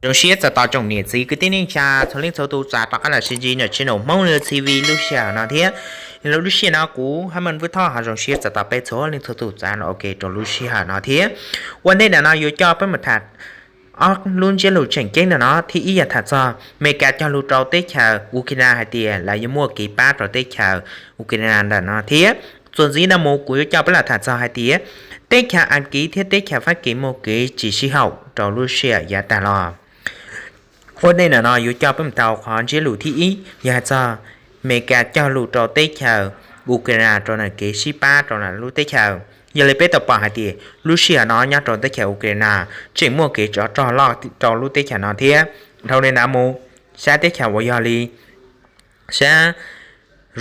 Zoo siab txais tos tsoom niam txiv kwv tij neej tsa txhua leej txhua tus txav rov qab los sib ntsib ntawm channel Hmoob News T V lub sij hawm no thiab. Lub sij hawm no kuv Haj Meej Vwj Thoj ho zoo siab txais tos peb txhua leej txhua tus txav los ua ke rau lub sij hawm no thiab. Ua ntej ntawm no yuav coj peb mus tham ob lub ntsiab lus tseem ceeb ntawm no. Thib ib yog tham txog Amelikas cog lus rau teb chaws Ukraine hais tias lawv yuav muaj kev pab rau teb chaws Ukraine ntawm no thiab. Txuas ntxiv no mus kuv yuav coj peb los tham txog hais tias teb chaws Askiv thiab teb chaws Fab Kis muaj kev tsis sib haum rau lub sij hawm yav tag los. Ua ntej ntawm no yuav coj peb mus tau qhov ntsiab lus thib ib yog hais txog Amelikas cog lus rau teb chaws Ukraine rau ntawm kev sib pab rau lub teb chaws. Yog li peb tau pom hais tias lub sij hawm no nyob rau teb chaws Ukraine tseem muaj kev tsov rog loj rau lub teb chaws no thiab. Dhau li ntawd mus, sab teb chaws uas yog li sab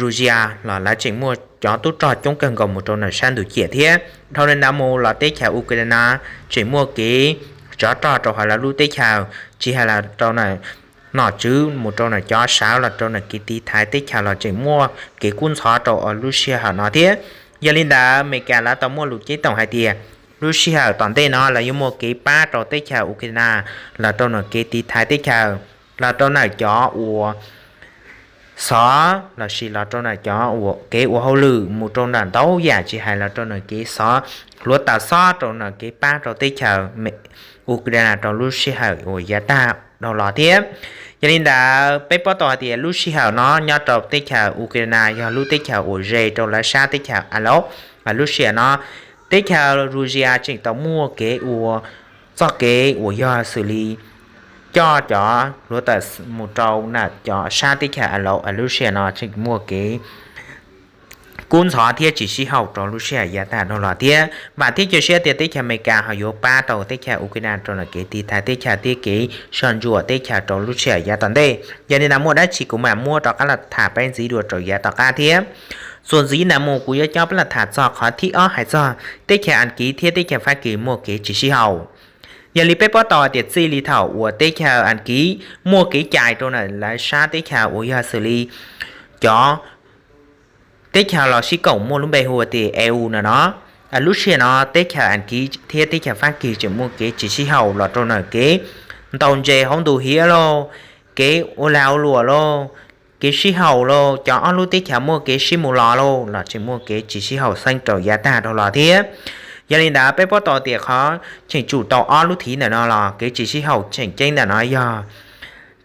Russia los lawv tseem muaj cov tub rog coob kawg nkaus mus rau ntawm sab ntug ciam thiab. Dhau li ntawd mus los teb chaws Ukraine tseem muaj kev tsov rog rau hauv lawv lub teb chaws, tsis hais los rau ntawm nom tswv mus rau ntawm cov sawv los rau ntawm kev tiv thaiv teb chaws los tseem muaj kev kub ntxhov rau lub sij hawm no thiab. Yog li ntawd Amelikas lawv tau muaj lus ceeb toom hais tias lub sij hawm tom ntej no lawv yuav muaj kev pab rau teb chaws Ukraine los rau ntawm kev tiv thaiv teb chaws, los rau ntawm cov uas xov lossis los rau ntawm cov kev ua hauj lwm mus rau ntawm ntau yam tsis hais los rau ntawm kev xov hluav taws xob rau ntawm kev pab rau teb chaws Ukraine rau lub sij hawm uas yav tag dhau los thiab. Yog li ntawd peb paub tau hais tias lub sij hawm no nyob rau teb chaws Ukraine yog lub teb chaws uas ze rau lawv sab teb chaws Aleppo. Lub sij hawm no teb chaws Russia tseem tau muaj kev ua txoj kev uas yog xws li coj cov hluav taws mus rau ntawm cov sab teb chaws Aleppo. Lub sij hawm no tseem muaj kev kub ntxhov thiab tsis sib haum rau lub sij hawm yav tag dhau los thiab. Vam thiab cia siab tias teb chaws Amelikas ho yuav pab rau teb chaws Ukraine rau ntawm kev tiv thaiv teb chaws thiab kev soj ntsuam teb chaws rau lub sij hawm yav tom ntej. Yog li ntawd muaj dab tsi kuv mam muab rov qab los tham peb ntxiv dua rau yav tom qab thiab. Txuas ntxiv ntawd mus kuv yuav coj peb los tham txog qhov thib ob hais txog teb chaws Askiv thiab teb chaws Fab Kis muaj kev tsis sib haum. Yog li peb paub tau tias txij li thaum uas teb chaws Askiv muaj kev cais rau ntawm lawv sab teb chaws uas yog xws li cov teb chaws los sib koom muaj lub npe hu ua tias E U no no, lub sij hawm no teb chaws Askiv thiab teb chaws Fab Kis tseem muaj kev tsis sib haum los rau ntawm kev ntaus ntses hauv ntuj hiav lauj, kev ua lag ua luam lauj, kev sib haum lauj, cov ob lub teb chaws muaj kev sib mus los lauj los tseem muaj kev tsis sib haum xeeb rau yav tag dhau los thiab. Yog li ntawd peb paub tau tias qhov cheem tsum tau ob lub thiv ntawm no los kev tsis sib haum tseem ceeb ntawm no yog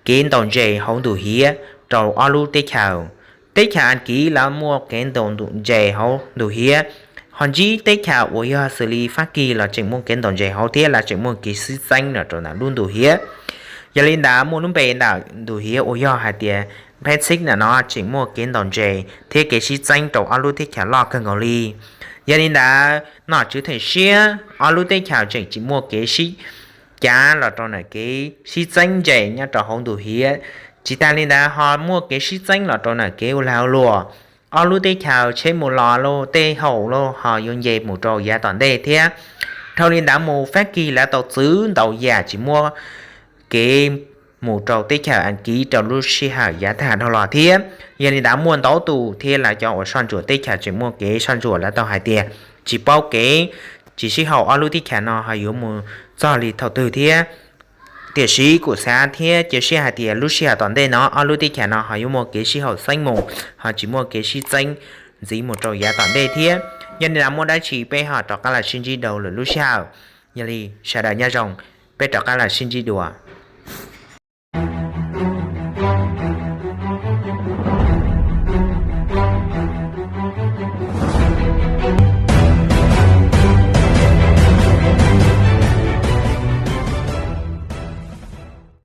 kev ntaus ntses hauv ntuj hiav rau ob lub teb chaws. Teb chaws Askiv lawv muaj kev ntaus ntses hauv ntuj hiav, ho ntsib teb chaws uas yog xws li Fab Kis los tseem muaj kev ntaus ntses hauv thiab lawv tseem muaj kev sib txeeb los rau ntawm lub ntuj hiav. Yog li ntawd muaj lub npe ntawm ntuj hiav uas yog hais tias Pacific ntawm no tseem muaj kev ntaus ntses thiab kev sib txeeb rau ob lub teb chaws loj kawg nkaus li. Yog li ntawd nom tswv theem siab ob lub teb chaws tseem tsis muaj kev sib cav los rau ntawm kev sib txeeb ntses nyob rau hauv ntuj hiav. Tsis tas li ntawd ho muaj kev sib txeeb los rau ntawm kev ua lag ua luam, ob lub teb chaws tsheb mus los lauj, tej haum lauj ho yuav nce mus rau yav tom ntej thiab. Dhau li ntawd mus Fab Kis lawv tau txwv ntau yam tsis muaj kev mus rau teb chaws Askiv rau lub sij hawm yav tag dhau los thiab. Yog li ntawd muaj ntau tus thiab lawv cov uas soj ntsuam teb chaws tseem muaj kev soj ntsuam lawv tau hais tias tsis paub kev tsis sib haum ob lub teb chaws no ho yuav mus txog li thaum twg thiab. Tiam sis kuv xav thiab cia siab hais tias lub sij hawm tom ntej no ob lub teb chaws no ho yuav muaj kev sib haum xeeb mus, ho tsis muaj kev sib txeeb ntxiv mus rau yav tom ntej thiab. Yog li ntawd muaj dab tsi peb ho rov qab los sib ntsib dua lwm lub sij hawm. Yog li sawv daws nyob zoo, peb rov qab los sib ntsib dua.